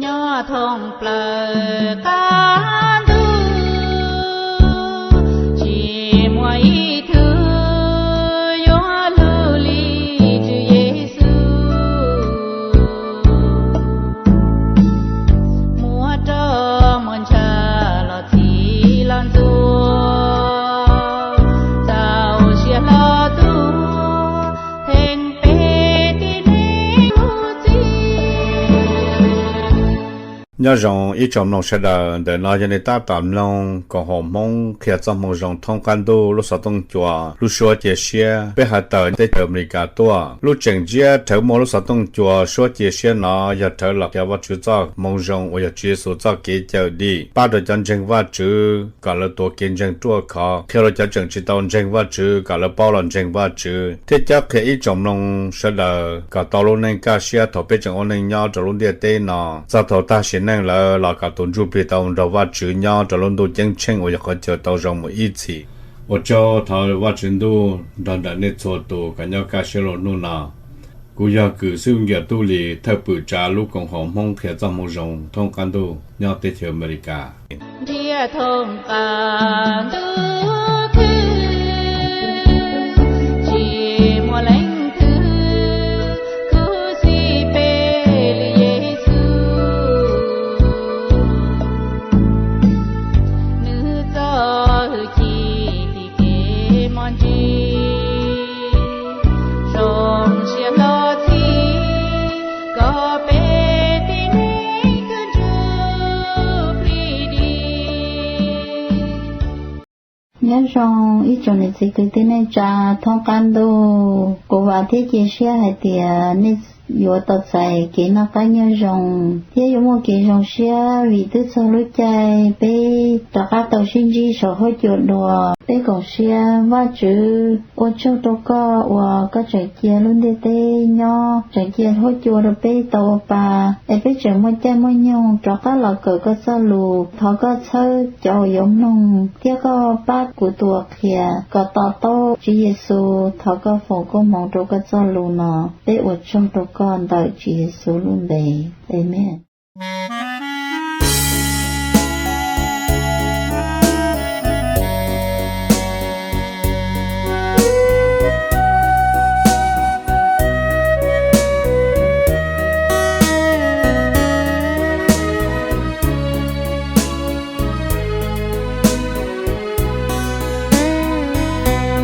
Nyob thoob plaws qab ntuj, tsis muaj ib tug yuav luag li Tswv Yexus. Muab roj muag ntsha los txhim los ntxuav, txaus siab hlo tuag theej peb tib neeg lub txim. Nyob zoo ib tsoom mloog sawv daws, ntawm no yog nej tab tom mloog koom haum Hmoob qhia txoj moo zoo thoob qab ntuj lub xov tooj cua lub suab cia siab. Peb hais tawm teb chaws Amelikas tuaj, lub tseem ntsiab rhawv muaj lub xov tooj cua suab cia siab no yog rhawv los qhia Vajtswv txoj moo zoo uas yog Tswv Yexus txoj kev cawm dim, pab rau cov ntseeg Vajtswv kom lawv tuav kev ntseeg ruaj khov, qhia rau cov tseem tsis tau ntseeg Vajtswv kom lawv paub los ntseeg Vajtswv, thiab cob qhia ib tsoom mloog sawv daws kom tau lub neej kaj siab thaum peb tseem ua neej nyob rau lub ntiaj teb no. Txog thaum tag sim neej lawm los kom tus ntsuj plig tau nrog Vajtswv nyob rau lub ntuj ceeb tsheej uas yog qhov chaw tau zoo mus ib txhis. Ua tsaug, thov Vajtswv ntuj nrog nraim nej txhua tus kom nyob kaj siab lug hnub no. Kuv yog Kws Xib Nkiam Tub Lis, thawj pwm tsav lub koom haum Hmoob qhia txoj moo zoo thoob qab ntuj nyob teb chaws Amelikas. Ntiaj thoob qab ntuj khwb, tsis muaj leej twg khuv xim peb li Yexus. Nws txoj hwj chim tim kev mos ntsis, zoo siab hlo txhim kom peb tib neeg kawg ntsug plig dim. Nyob zoo ib tsoom niam txiv kwv tij neej tsa thoob qab ntuj, kuv vam thiab cia siab hais tias nej yuav tau txais kev noj qab nyob zoo thiab yuav muaj kev zoo siab vim twb txog lub caij peb rov qab tau sib ntsib saum huab cua dua. Peb koom siab. Vajtswv, ua tsaug rau koj uas koj tseem cia lub ntiaj teb nyob, tseem cia huab cua rau peb tau ua pa, es peb tseem muaj caij muaj nyoog rov qab los kawm koj txoj lus. Thov koj txhawb cov uas yuav mloog thiab koj pab kuv tus uas qhia kom to taub Tswv Yexus. Thov koj foom koob hmoov rau koj txoj lus no. Peb ua tsaug rau koj ntawm Tswv Yexus lub npe, amees.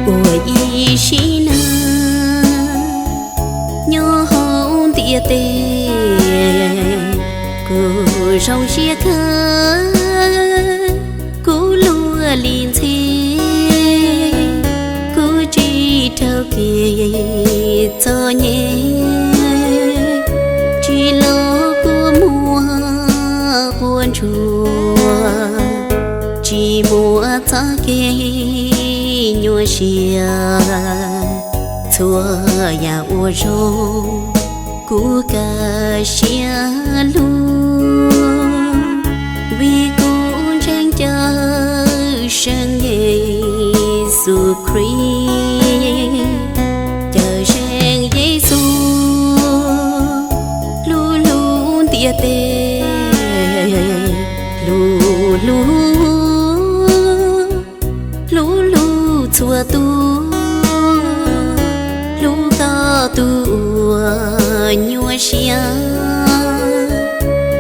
Ua ib sim neej nyob hauv ntiaj teb, kuv zoo siab kawg, kuv luag li ntxhi, kuv tsis raug kev txom nyem, tsis los kua muag quaj ntsuag, tsis muaj txoj kev nyuaj siab, txhua yam ua zoo kuv kaj siab lug, vim kuv ntseeg caw Seej Yexus Khrist, caw Seej Yexus hlub hlub ntiaj teb, hlub hlub, hlub hlub txhua tus, hlub koj tus uas nyuaj siab,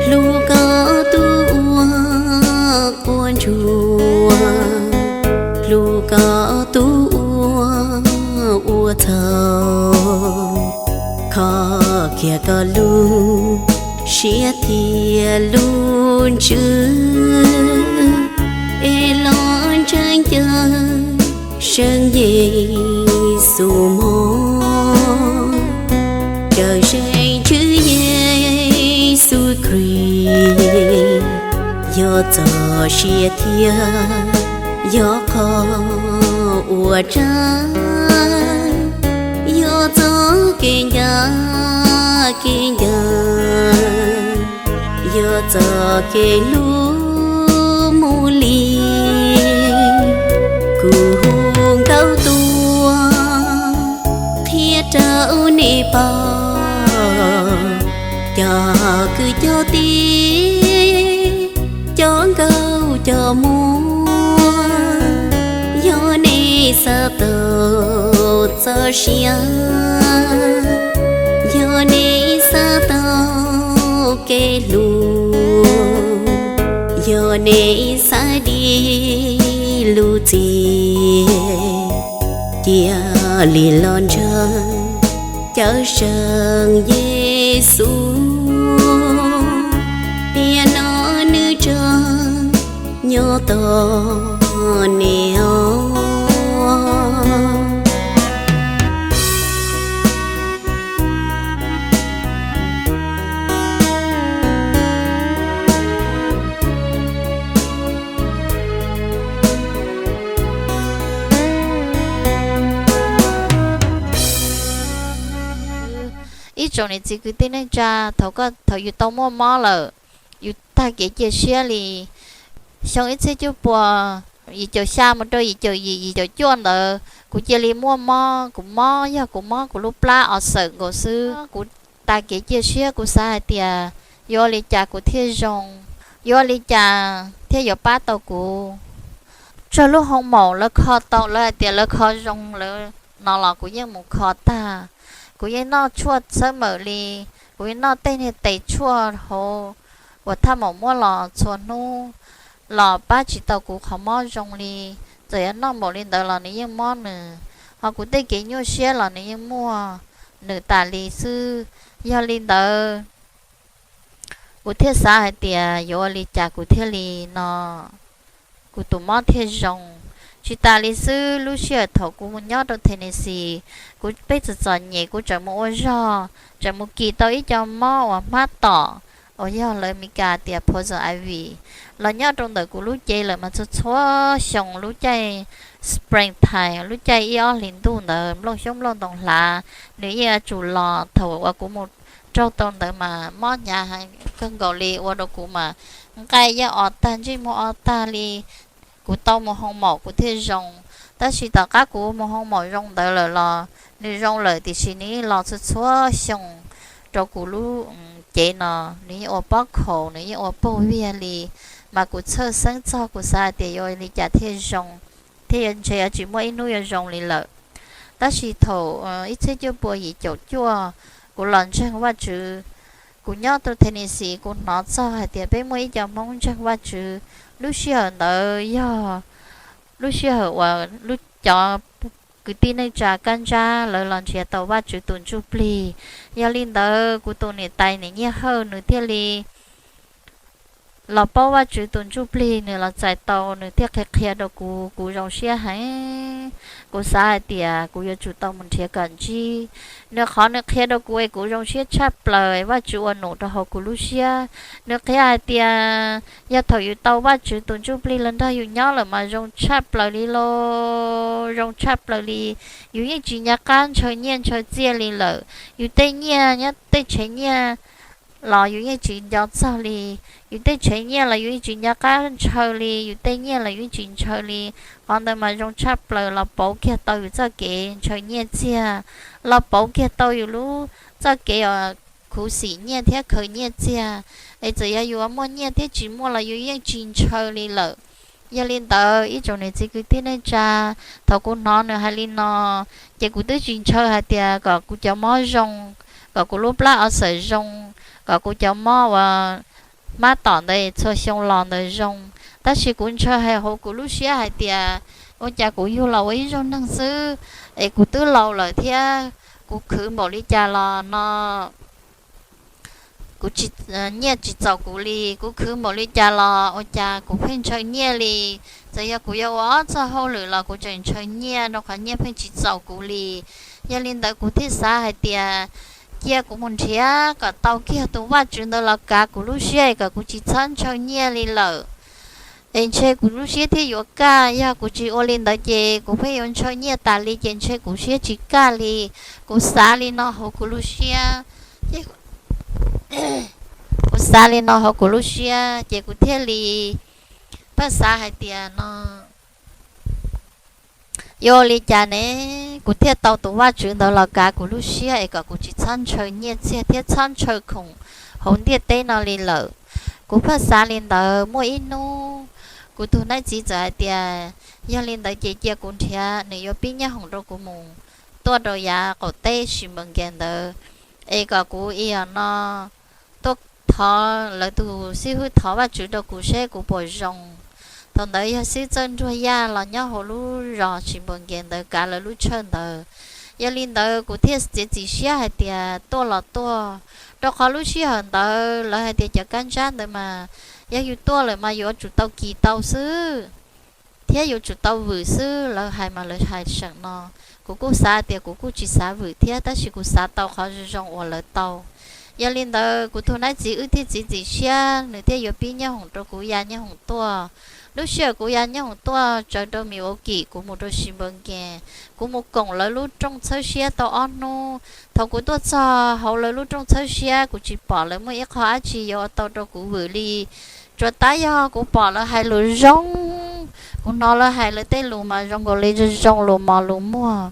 hlub koj tus uas quaj ntsuag, hlub koj tus uas ua txhaum, kho kiag koj lub siab thiab lub ntsws, es los ntseeg caw Seej Yexus mog, caw Seej Tswv Yexus Khrist, yog txoj sia thiab yog qhov uas tseeb, yog txoj kev ncav kev ncaw, yog txoj kev hlub mus li. Kuv hu nkauj tuaj qhia rau nej paub, cov Cov kwv cov tij, cov nkauj cov muam, yog nej xav tau txoj sia, yog nej xav tau kev hlub, yog nej xav dim lub txiaj, cia li los ntseeg Cawmseej Yexus, tiam no nws tseem nyob tos nej os. Ib tsoom niam txiv kwv tij neej tsa, thaum koj, thaum yus tau muaj mob lawm, yus tag kev cia siab li. Xyoo ib txhiab cuaj pua yim caum xya mus rau yim caum yim, yim caum cuaj ntawd kuv cia li muaj mob, kuv mob yog kuv mob kuv lub plab o xawm nkaus xwb. Kuv tas kev cia siab, kuv xav hais tias yuav ua li cas kuv thiaj zoo, yuav ua li cas thiaj yuav pab tau kuv. Txog lub hoo maum lawv kho tau, lawv hais tias lawv kho zoo lawm no los kuv yeej mus kho tag. Kuv yeej noj tshuaj txhawb mawm li, kuv yeej noj tej niag tes tshuaj hauv uas thaj maum muab los txhua hnub los pab tsis tau kuv qhov mob zoo li. Txawm yuav noj npaum li ntawd los nws yeej mob nws, ho kuv tej kev nyuaj siab los nws yeej muaj nws tas li xwb. Yog li ntawd, kuv thiaj xav hais tias yuav ua li cas kuv thiaj li no, kuv tus mob thiaj zoo. Tsis tas li xwb, lub sij hawm thaum kuv mus nyob rau Tennessee, kuv peb txom txom nyem, kuv tseem mus ua zog, tseem mus kis tau ib co mob uas hmab tom, uas yog lawv Meskas tias poison ivy, los nyob rau ntawm kuv lub cev lawm mas txhua txhua xyoo lub caij springtime, lub caij ib ob hlis ntuj ntawd nplooj xyoob nplooj ntoo hlav, nws yeej yuav tsum los. Thaum uas kuv mus raug tau ntawd mas mob hnyav heev kawg nkaus li, ua rau kuv mas nqaij yeej o tag, ntsej muag o tag li. Kuv tau mus hoo maum kuv thiaj zoo. Tab sis tom qab kuv mus hoo maum zoo ntawd lawm los nws zoo lawm, tiam sis nws los txhua txhua xyoo rau kuv lub cev no, nws yeej ua pob khaus, nws yeej ua paug viag li. Mas kuv txhawj xeeb txog, kuv xav hais tias yuav li cas thiaj zoo, thiaj yuav ntshe yuav tsis muaj ib hnub yuav zoo li lawm. Tab sis thaum ib txhiab cuaj pua yim caum cuaj, kuv los ntseeg Vajtswv. Kuv nyob rau Tennessee, kuv hnov txog hais tias peb muaj ib co Hmoob ntseeg Vajtswv. Lub sij hawm ntawd yog lub sij hawm uas lub, cov kwv tij neej tsa Kab Ntsab lawv los nrhiav tau Vajtswv tus Ntsuj Plig. Yog li ntawd, kuv tus niam tais niam Nyiaj Hawj nws thiaj li los paub Vajtswv tus Ntsuj Plig, nws los txais tau, nws thiaj qhia qhia rau kuv, kuv zoo siab heev. Kuv xav hais tias kuv yuav tsum tau mus nrhiav kom ntsib. Nws qhov nws qhia rau kuv es kuv zoo siab tshaj plaws, Vajtswv ua num rau hauv kuv lub siab. Nws qhia hais tias yog thaum yus tau Vajtswv tus Ntsuj Plig los nrog yus nyob lawm mas zoo tshaj plaws li lauj, zoo tshaj plaws li. Yus yeej tsis nco qab ntshaw nyiaj ntshaw txiaj li lawm. Yus tej nyiaj nyob tej tsev nyiaj los yus yeej tsis nco txog li. Yus tej tsev nyiaj los yus yeej tsis nco qab ntshaw li, yus tej nyiaj los yus yeej tsis ntshaw li. Qhov ntawd mas zoo tshaj plaws, los pauv kiag tau yus txoj kev ntshaw nyiaj txiag, los pauv kiag tau yus lub txoj kev uas khuv xim nyiaj thiab khaws nyiaj txiag. Es txawm yog yus muaj nyiaj thiab tsis muaj los yus yeej tsis ntshaw li lawm. Yog li ntawd, ib tsoom niam txiv kwv tij neej tsa, thaum kuv hnov nws hais li no, ces kuv twb tsis ntshaw hais tias kom kuv cov mob zoo, kom kuv lub plab o xawm zoo, kom kuv cov mob uas hmab tom ntawd txhua xyoo los ntawd zoo. Tab sis kuv ntshaw hais hauv kuv lub siab hais tias, ua cas kuv yug los ua ib zaug neeg xwb, es kuv twb laus lawm thiab, kuv khwv npaum li cas los no kuv tsis, nyiaj tsis txaus kuv li. Kuv khwv npaum li cas los ua cas kuv pheej ntshaw nyiaj li. Txawm yog kuv yuav ua ob txoj hauj lwm los kuv tseem ntshaw nyiaj, rau qhov nyiaj pheej tsis txaus kuv li. Yog li ntawd, kuv thiaj xav hais tias cia kuv mus nrhiav kom tau kiag tus Vajtswv ntawd los kav kuv lub siab, kom kuv tsis txhob ntshaw nyiaj li lawm, es ntshe kuv lub siab thiaj yuav kaj. Yog kuv tsis ua li ntawd ces kuv pheej yuav ntshaw nyiaj tas li, ces ntshe kuv siab tsis kaj li. Kuv xav li no hauv kuv lub siab, kuv xav li no hauv kuv lub siab, ces kuv thiaj li pheej xav hais tias no, yuav ua li cas ne, kuv thiaj tau tus Vajtswv ntawd los kav kuv lub siab, es kom kuv tsis txhob ntshaw nyiaj txiag thiab txhob ntshaw khoom hauv ntiaj teb no li lawm. Kuv pheej xav li ntawd. Muaj ib hnub kuv tus nab txiv txawm hais tias, yog li ntawd ces cia kuv nrhiav nws yuav pib nyob hoom rau kuv mus tuaj rau yav qaum teb Sis Npaws Nkias ntawd, es kom kuv ib yam no tuaj thov lawv tus xib hwb thov Vajtswv rau kuv seb kuv puas zoo. Thaum ntawd yog xib hwb Txawj Nruag Yaj los nyob hauv lub zos Sis Npaws Nkias ntawd kav lawv lub tshawj ntawd. Yog li ntawd kuv thiaj txiav txim siab hais tias tuaj los tuaj, rau qhov lub sij hawm ntawd lawv hais tias cov kab ntsab ntawd mas yog yus tuaj lawm mas yuav tsum tau kis tau xwb thiab yuav tsum tau vwm xwb, lawv hais mas lawv hais seem no. Kuv kuj xav tias kuv kuj tsis xav vwm thiab, tab sis kuv xav tau qhov zoo zoo uas lawv tau. Yog li ntawd kuv tus nab txiv wb thiaj txiav txim siab, nws thiaj yuav pib nyob hoom rau kuv ya nyob hoom tuaj. Lub sij hawm kuv ya nyob hoom tuaj tsawv rau Milwaukee, kuv mus rau Sis Npaws Nkias, kuv mus koom lawv lub rooj txhawb siab tau ob hnub. Thaum kuv tuaj txog hauv lawv lub rooj txhawb siab, kuv tsis pom lawv muaj ib qho dab tsi yuav tau rau kuv vwm li. Tsuas tab yog kuv pom lawv hais lus zoo, kuv hnov lawv hais lawv tej lus mas zoo nkaus li zoo zoo lus mos lus muag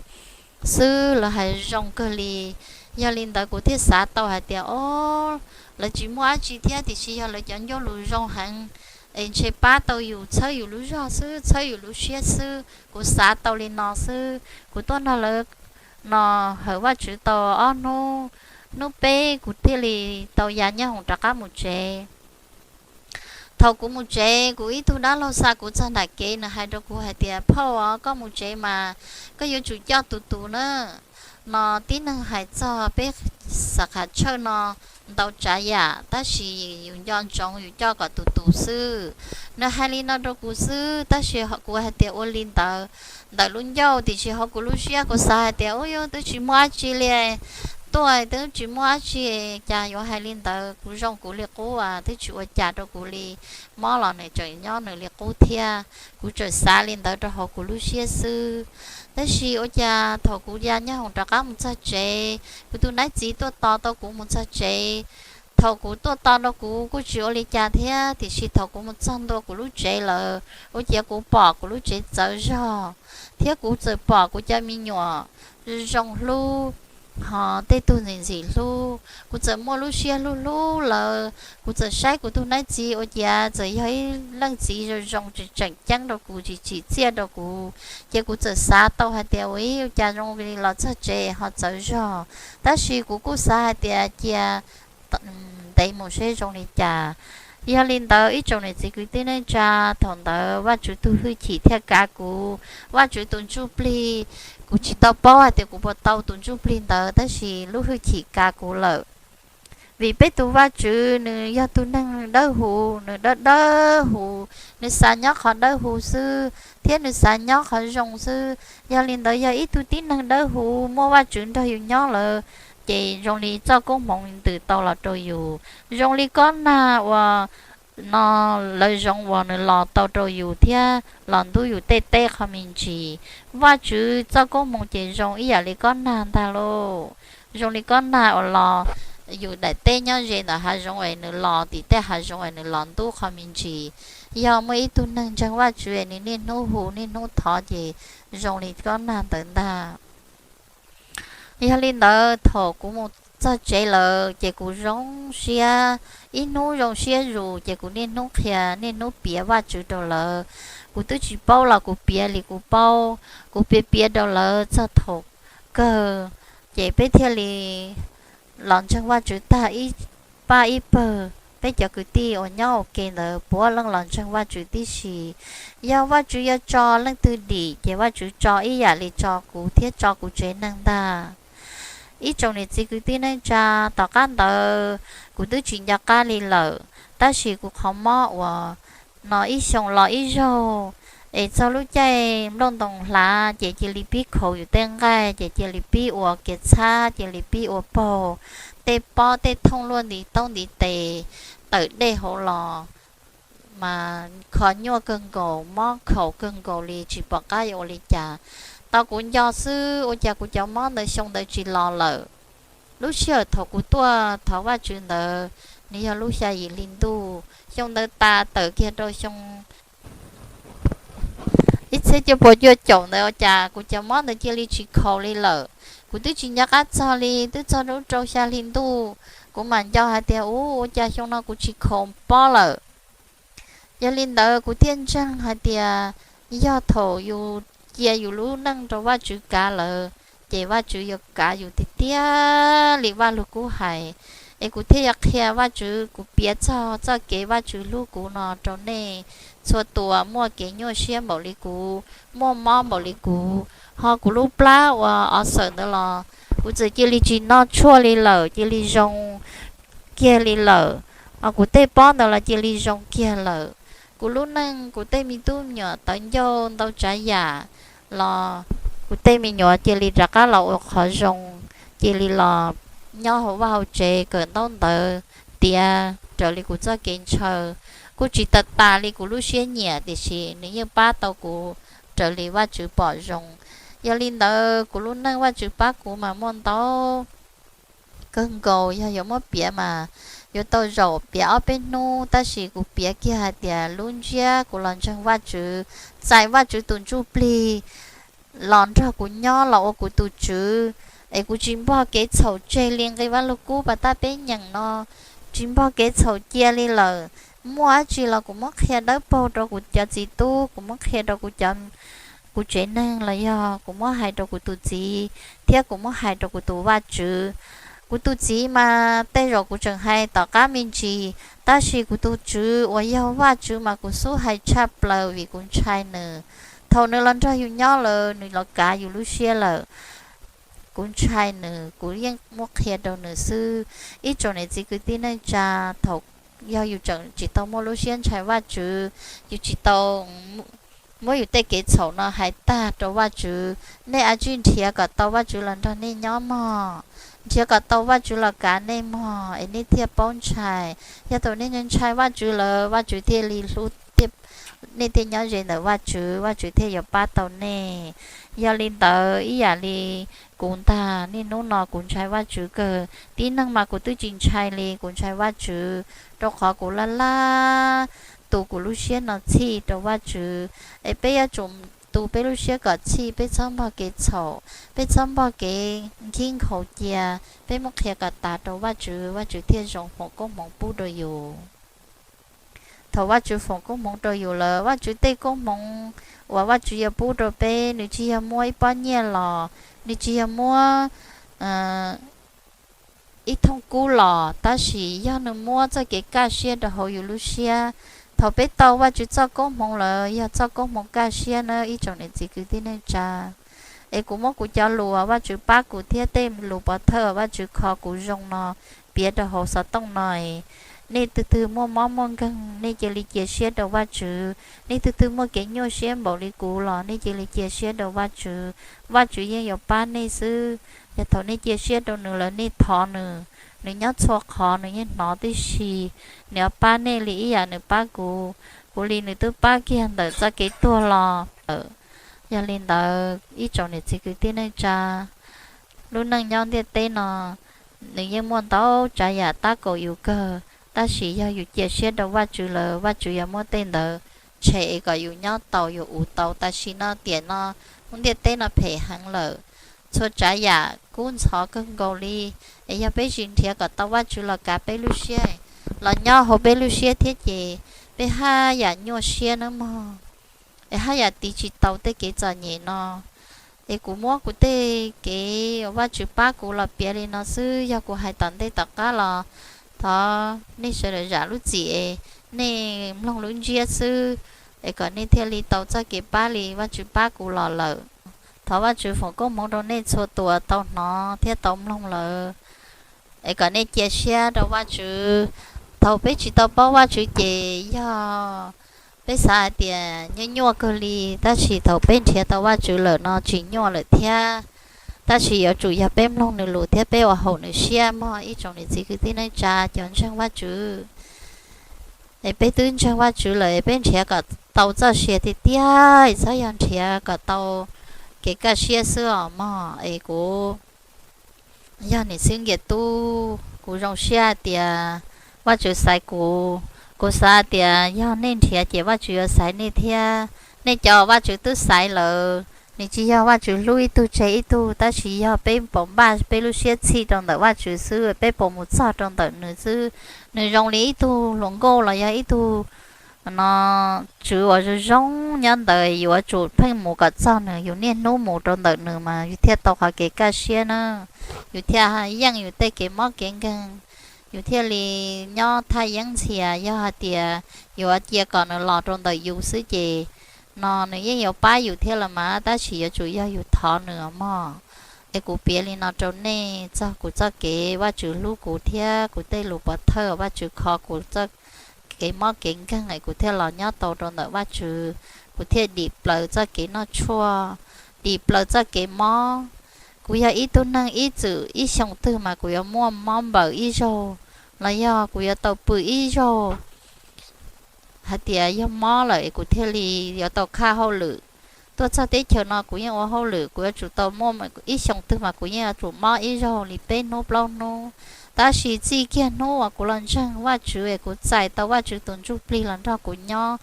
xwb, lawv hais zoo kawg li. Yog li ntawd kuv thiaj xav tau hais tias, o, lawv tsis muaj dab tsi thiab, tiam sis yog lawv cov ncauj lus zoo heev es ntshe pab tau yus txhawb yus lub zog xwb, txhawb yus lub siab xwb. Kuv xav tau li no xwb. Kuv tuaj nrog lawv no hawm Vajtswv tau ob hnub, hnub peb kuv thiaj li tau ya nyob hoom rov qab mus tsev. Thaum kuv mus tsev, kuv ib tug dab laug xa kuv txog nram kev, nws hais rau kuv hais tias, phauj, koj mus tsev mas koj yuav tsum coj tus tus na. No tib neeg hais txog peb xav qham tshawj no ntau tsav yam, tab sis yus nco ntsoov yus coj kom tus tus xwb. Nws hais li no rau kuv xwb, tab sis kuv hais tias ua li ntawd ntawm lub ncauj, tiam sis hauv kuv lub siab kuv xav hais tias, u, yus twb tsis muaj dab tsi li, tuaj twb tsis muaj dab tsi, cas yuav hais li ntawd. Kuv zoo kuv li qub as, twb tsis ua cas rau kuv li. Mob los nws tseem nyob nws li qub thiab. Kuv tseem xav li ntawd rau hauv kuv lub siab xwb. Tab sis ua cas thaum kuv ya nyob hoom rov qab mus txog tsev, kuv tus nab txiv tuaj tos tau kuv mus txog tsev. Thaum kuv tuaj tos rau kuv kuj tsis ua li cas thiab, tiam sis thaum kuv mus txog ntua kuv lub tsev lawm, ua ciav kuv pom kuv lub tsev txawv zog, thiab kuv txawm pom kuv cov me nyuam zoo hlub, ho tej tug ntxim ntxim hlub. Kuv txawm muaj lub siab hlub hlub lawv. Kuv txawm saib kuv tus nab txiv ua ciav txawm yog ib leej txiv zoo zoo tseem tseem ceeb rau kuv, tsis tsim txiaj rau kuv. Ces kuv txawm xav tau hais tias, ua ib ua cas zoo li los txog tsev ho txawv zog. Tab sis kuv kuj xav hais tias cia ntev mus seb zoo li cas. Yog li ntawd ib tsoom niam txiv kwv tij neej tsa, thaum ntawd Vajtswv tus hwj chim thiaj kav kuv. Vajtswv tus ntsuj plig, kuv tsis tau paub hais tias kuv puas tau tus ntsuj plig ntawd, tab sis lub hwj chim kav kuv lawm. Vim peb tus Vajtswv nws yog tus neeg dawb huv, nws dawb dawb huv, nws xav nyob qhov dawb huv xwb, thiab nws xav nyob qhov zoo xwb. Yog li ntawd yog ib tug tib neeg dawb huv muaj Vajtswv nrog yus nyob lawm, ces zoo li txoj koob hmoov ntws tau los rau yus. Zoo li kob nag uas no lawv zoov uas nws los tau rau yus thiab los ntub yus tej teb qhov me ntsis. Vajtswv txoj koob hmoov ces zoo ib yam li kob nag ntag lauj. Zoo li kob nag uas los, yus daim teb nyob ze ntawm hav zoov es nws los tim tej hav zoov es nws los ntub qhov me ntsis. Yog muaj ib tug neeg ntseeg Vajtswv es nws niaj hnub hu niaj hnub thov ces zoo li kob nag ntawd ntag. Yog li ntawd thaum kuv mus txog tsev lawm ces kuv zoo siab, ib hnub zoo siab zus ces kuv niaj hnub qhia niaj hnub piav Vajtswv rau lawv. Kuv twb tsis paub los kuv piav li kuv paub, kuv piav piav rau lawv txog thaum kawg, ces peb thiaj li los ntseeg Vajtswv tag ib pab ib pawg. Peb cov kwv tij uas nyob ua ke ntawd puav leej los ntseeg Vajtswv tib si. Yog Vajtswv yuav tso leej twg dim ces Vajtswv tso ib yam li tso kuv thiab tso kuv tsev neeg ntag. Ib tsoom niam txiv kwv tij neej tsa, tom qab ntawd kuv twb tsis nco qab li lawm, tab sis kuv qhov mob uas no ib xyoo los ib zaug, es txog lub caij nplooj ntoo hlav ces cia li pib khaus yus tej nqaij, ces cia li pib ua kiav txhab, cia li pib ua paug, tej pob tej thooj luaj ntiv taub ntiv tes, tawm dej hauv los, mas kho nyuaj kawg nkaus, mob khaus kawg nkaus li, tsis pom qab yuav ua li cas. Tau kuv nco xwb ua cas kuv cov mob ntawd xyoo ntawd tsis los lawm. Lub sij hawm thaum kuv tuaj thov Vajtswv ntawd, nws yog lub xya yim hli ntuj, xyoo ntawd tas tawm kiag rau xyoo ib txhiab cuaj puas cuaj caum ntawd ua cas kuv cov mob ntawd cia li tsis khaus li lawm. Kuv twb tsis nco qab txog li, twb txog rau xya hli ntuj, kuv mam nco hais tias, u, ua cas xyoo no kuv tsis khoom pob lawm. Yog li ntawd kuv thiaj ntseeg hais tias yog thaum yus cia yus lub neej rau Vajtswv kav lawm, ces Vajtswv yuav kav yus tiag tiag li Vajluskub hais. Es kuv thiaj yuav qhia Vajtswv, kuv piav txog txoj kev Vajtswv hlub kuv no rau nej txhua tus muaj kev nyuaj siab npaum li kuv, muaj mob npaum li kuv. Ho kuv lub plab uas awv xawm ntawd los kuv txawm cia li tsis noj tshuaj li lawm, cia li zoo kiag li lawm. Ho kuv tej pob ntawd los cia li zoo kiag lawm. Kuv lub neej, kuv tej me tub me nyuam tawv ncauj ntau tsav yam los kuv tej me nyuam cia li rov qab los ua qhov zoo, cia li los nyob hauv vaj hauv tsev kawm ntaub ntawv tiav raws li kuv txoj kev ntshaw. Kuj tsis tas tas li kuv lub siab nyiam, tiam sis nws yeej pab tau kuv raws li Vajtswv pom zoo. Yog li ntawd kuv lub neej Vajtswv pab kuv mas muaj ntau kawg nkaus. Yog yuav muab piav mas yuav tau zaum piav ob peb hnub, tab sis kuv piav kiag hais tias lub ntsiab kuv los ntseeg Vajtswv, txais Vajtswv tus ntsuj plig los nrog kuv nyob los ua kuv tus tswv, es kuv tsis npog kev txhaum tseg li nqi Vajluskub pas tab peb nyeem no, tsis npog kev txhaum cia li lawm. Muaj dab tsi los kuv muab qhia dawb paug rau kuv cov txiv tub, kuv muab qhia rau kuv cov, kuv tsev neeg los yog kuv muab hais rau kuv tus txiv, thiab kuv muab hais rau kuv tus Vajtswv. Kuv tus txiv mas tej zaum kuv tseem hais tom qab me ntsis, tab sis kuv tus tswv uas yog Vajtswv mas kuv xub hais tshaj plaws vim kuv ntshai nws. Thaum nws los nrog yus nyob lawm, nws los kav yus lub siab lawm. Kuv ntshai nws, kuv yeej muab qhia rau nws xwb. Ib tsoom niam txiv kwv tij neej tsa, thaum yog yus tseem tsis tau muaj lub siab ntshai Vajtswv, yus tsis tau muab yus tej kev txhaum no hais tag rau Vajtswv. Nej a tsij nrhiav kom tau Vajtswv los nrog nej nyob mog, nrhiav kom tau Vajtswv los kav nej mog, es nej thiaj paub ntshai. Yog thaum nej ntshai Vajtswv lawm, Vajtswv thiaj li hlub, nej thiaj nyob ze ntawm Vajtswv, Vajtswv thiaj yuav pab tau nej. Yog li ntawd ib yam li kuv ntag, niaj hnub no kuv ntshai Vajtswv kawg. Tib neeg mas kuv twb tsis ntshai li, kuv ntshai Vajtswv, rau qhov kuv laj laj tu kuv lub siab no txhij rau Vajtswv. Es peb yuav tsum tu peb lub siab kom txhij, peb txhob npog kev txhaum, peb txhob npog kev nkhib nkhaus cia, peb muab qhia kom tas rau Vajtswv, Vajtswv thiaj zoo foom koob hmoov pub rau yus. Thaum Vajtswv foom koob hmoov rau yus lawm, Vajtswv tej koob hmoov uas Vajtswv yuav pub rau peb, nws tsis yog muab ib pob nyiaj los, nws tsis yog muab ib thooj kub los, tab sis yog nws muab txoj kev kaj siab rau hauv yus lub siab. Thaum peb tau Vajtswv txoj koob hmoov lawm, yog txoj koob hmoov kaj siab nawb ib tsoom niam txiv kwv tij neej tsa. Es kuv muab kuv cov lus uas Vajtswv pab kuv thiab tej lus pov thawj uas Vajtswv kho kuv zoo no piav rau hauv xov tooj no. Nej tus twg muaj mob muaj nkeeg, nej cia li cia siab rau Vajtswv. Nej tus twg muaj kev nyuaj siab npaum li kuv los nej cia li cia siab rau Vajtswv. Vajtswv yeej yuav pab nej xwb. Yog thaum nej cia siab rau nws lawm, nej thov nws, nws nyob txhua qhov, nws yeej hnov tib si. Nws yuav pab nej li ib yam nws pab kuv, kuv li nws twb pab kiag ntawm txoj kev tuag los lawm. Yog li ntawd ib tsoom niam txiv kwv tij neej tsa, lub neej nyob ntiaj teb no nws yeej muaj ntau tsav yam tab kaum yus kawg, tab sis yog yus cia siab rau Vajtswv lawm, Vajtswv yuav muab tej ntawd tshem es kom yus nyob tau, yus ua tau. Tam sim no tiam no lub ntiaj teb no phem heev lawm, txhua tsav yam kub ntxhov kawg nkaus li. Es yog peb tsis nrhiav kom tau Vajtswv los kav peb lub siab, los nyob hauv peb lub siab thiab ces peb haj yam nyuaj siab nawb mog, es haj yam tiv tsis tau tej kev txom nyem no. Es kuv muab kuv tej kev uas Vajtswv pab kuv los piav li no xwb, yog kuv hais tom ntej tom qab los thov nej sawv daws zam lub txim es nej mloog lub ntsiab xwb, es kom nej thiaj li tau txoj kev pab li Vajtswv pab kuv los lawm. Thov Vajtswv foom koob hmoov rau nej txhua tus uas tau hnov thiab tau mloog lawm, es kom nej cia siab rau Vajtswv. Thaum peb tsis tau paub Vajtswv ces yog peb xav hais tias nyuaj nyuaj kawg li, tab sis thaum peb nrhiav tau Vajtswv lawm no tsis nyuaj lawm thiab. Tab sis yuav tsum yog peb mloog nws lus thiab peb ua haum nws siab mog ib tsoom niam txiv kwv tij neej tsa cov ntseeg Vajtswv. Es peb twb ntseeg Vajtswv lawm es peb nrhiav kom tau txoj sia tiag tiag, txhob yog nrhiav kom tau kev kaj siab xwb os mog. Es kuv yog niam xwb nkias tub, kuv zoo siab hais tias Vajtswv xaiv kuv. Kuv xav hais tias yog nej nrhiav ces Vajtswv yuav xaiv nej thiab. Nej cov Vajtswv twb xaiv lawm, Nws tsis yog Vajtswv hlub ib tug tseg ib tug, tab sis yog peb puas npaj peb lub siab txhij rau ntawm Vajtswv xwb, peb puas mus txog rau ntawm nws xwb. Nws zoo li ib tug hluas nkauj los yog ib tug no tswv uas zoo zoo nyob ntawd, yuav tsum pheej mus kom txog nws, yus niaj hnub mus rau ntawm nws mas yus thiaj tau qhov kev kaj siab na, yus thiaj yeej yus tej kev mob kev nkeeg, yus thiaj li nyob thaj yeeb ntxhias. Yog hais tias yuav cia kom nws los rau ntawm yus xwb ces no nws yeej yuav pab yus thiab los mas, tab sis yuav tsum yog yus thov nws mog. Es kuv piav li no rau nej txog kuv txoj kev Vajtswv hlub kuv thiab kuv tej lus pov thawj Vajtswv kho kuv txoj kev mob kev nkeeg es kuv thiaj los nyob tau rau ntawm Vajtswv, kuv thiaj dim plaws txoj kev noj tshuaj, dim plaws txoj kev mob. Kuv yog ib tug neeg ib txwm ib xyoo twg mas kuv yuav muaj mob npaws ib zaug, los yog kuv yuav tau pw ib zaug. Hais tias yog mob lawm es kuv thiaj li yuav tau khaj hauj lwm. Tuaj txog teb chaws no kuv yeej ua hauj lwm, kuv yuav tsum tau muaj ib xyoo twg mas kuv yeej yuav tsum mob ib zaug li peb hnub plaub hnub. Tab sis txij kiag hnub uas kuv los ntseeg Vajtswv es kuv txais tau Vajtswv tus Ntsuj Plig los nrog kuv nyob,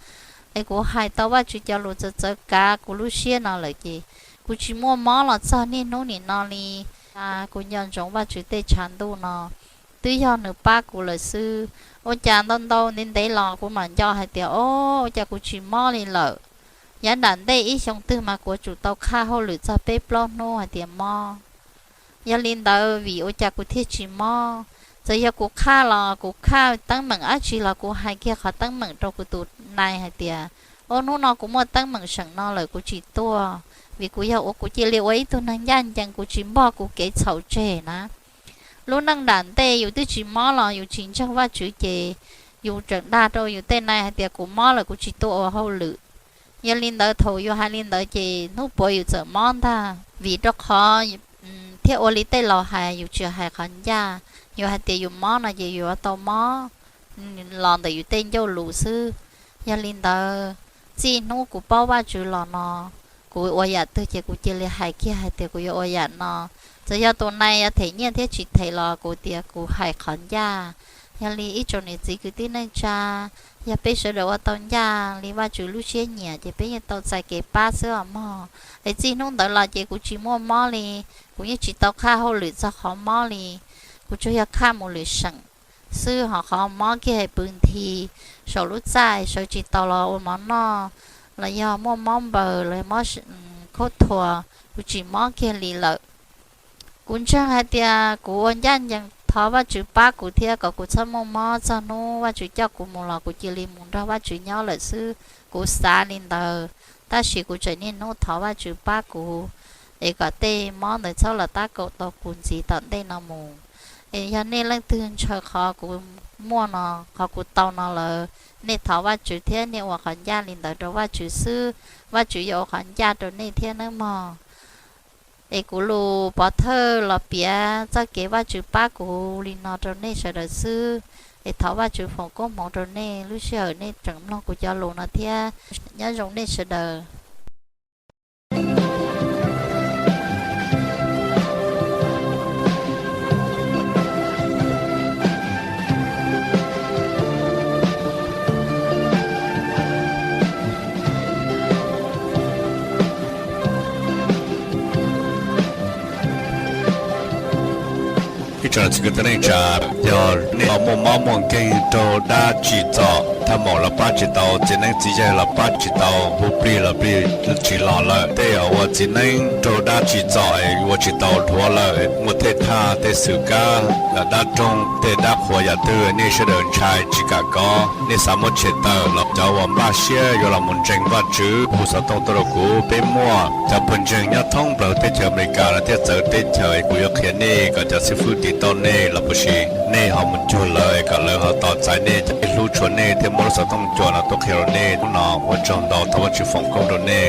es kuv hais tau Vajtswv cov lus txawv txawv kav kuv lub siab no lawm ces kuv tsis muaj mob los txog niaj hnub nim no li. Kuv nco ntsoov Vajtswv tej tshav ntuj no twb yog nws pab kuv lawm xwb. Ua cas ntau ntau ntev ntev los kuv mam nco hais tias, o, ua cas kuv tsis mob li lawm. Yav nram ntej ib xyoo twg mas kuv tsum tau khaj hauj lwm txog peb plaub hnub hais tias mob. Yog li ntawd vim ua cas kuv thiaj tsis mob? Txawm yog kuv khaj los kuv khaj teeb meem dab tsi los kuv hais kiag qhov teeb meem rau kuv tus nai hais tias, o, hnub no kuv muaj teeb meem seem no lawm kuv tsis tuaj, vim kuv yog ua kuv cia li ua ib tug neeg ncaj ncees, kuv tsis npog kuv kev txhaum tseg na. Lub neej nram ntej yus twb tsis mob los yus tsis ntseeg Vajtswv ces yus tseem dag rau yus tej nai hais tias kuv mob lawm kuv tsis tuaj ua hauj lwm. Yog li ntawd thaum yus hais li ntawd ces hnub puav yus txawm mob ntag, vim rau qhov thiab ua li tej laus hais yus tsis hais qhov ncaj. Yus hais tias yus mob no ces yus yuav tau mob los ntawm yus tej ncauj lus xwb. Yog li ntawd, txij hnub kuv paub Vajtswv los no, kuv ua yam twg ces kuv cia li hais kiag hais tias kuv yuav ua yam no. Txawm yog tus nai yuav them nyiaj thiab tsis them los kuv tias kuv hais qhov ncaj. Yog li ib tsoom niam txiv kwv tij neej tsa, yog peb sawv daws ua tau ncaj li Vajtswv lub siab nyiam ces peb yeej tau txais kev pab xwb os mog. Es txij hnub ntawd los ces kuv tsis muaj mob li, kuv yeej tsis tau khaj hauj lwm txog qhov mob li. Kuv tsuas yog khaj mus lwm seem xwb, ho qhov mob kiag pw nthi saum lub txaj sawv tsis tau los ua mov noj, los yog muaj mob npaws los mob khaub thuas, kuv tsis mob kiag li lawm. Kuv ntseeg hais tias kuv ua ncaj ncees thov Vajtswv pab kuv thiab kom kuv txhob muaj mob, txog hnub Vajtswv coj kuv mus los kuv cia li mus nrog Vajtswv nyob lawm xwb. Kuv xav li ntawd, tab sis kuv tseem niaj hnub thov Vajtswv pab kuv, es kom tej mob ntawd txhob los tab kaum tau kuv ntxiv tom ntej no mus. Es yog nej leej twg ntshaw qhov kuv muaj no, qhov kuv tau no lawm, nej thov Vajtswv thiab nej ua qhov ncaj li ntawd rau Vajtswv xwb, Vajtswv yuav ua qhov ncaj rau nej thiab nawb mog. Es kuv lus pov thawj los piav txoj kev Vajtswv pab kuv li no rau nej sawv daws xwb. Es thov Vajtswv foom koob hmoov rau nej lub sij hawm nej tseem mloog kuv cov lus no thiab. Nyob zoo nej sawv daws. Ib tsoom niam txiv kwv tij neej tsa, yog nej muaj mob muaj nkeeg raug dab tsim txom, thaj maum los pab tsis tau, txiv neeb txiv yaig los pab tsis tau, hu plig los plig tsis los lawm, tej uas ua txiv neeb raug dab tsim txom ua tsis tau dhuav lawm, muaj tej thaj tej xwm kab, dab roog, tej dab qhuas yam twg nej sawv daws ntshai tsis kam kov, nej xav muab tshem tawm los cov uas npaj siab yuav los mus ntseeg Vajtswv hu xov tooj tuaj rau kuv. Peb muaj cov pawg ntseeg nyob thoob plaws teb chaws Amelikas no thiab txawv teb chaws, kuv yuav qhia nej kom cov xib fwb tiv tauj nej los puas sis nej ho mus cuag lawv kom lawv ho tos txais nej, cov hlub tshua nej thiab muab lub xov tooj cua no tuaj qhia rau nej. Hnub no ua tsaug ntau, thov Vajtswv foom koob rau nej.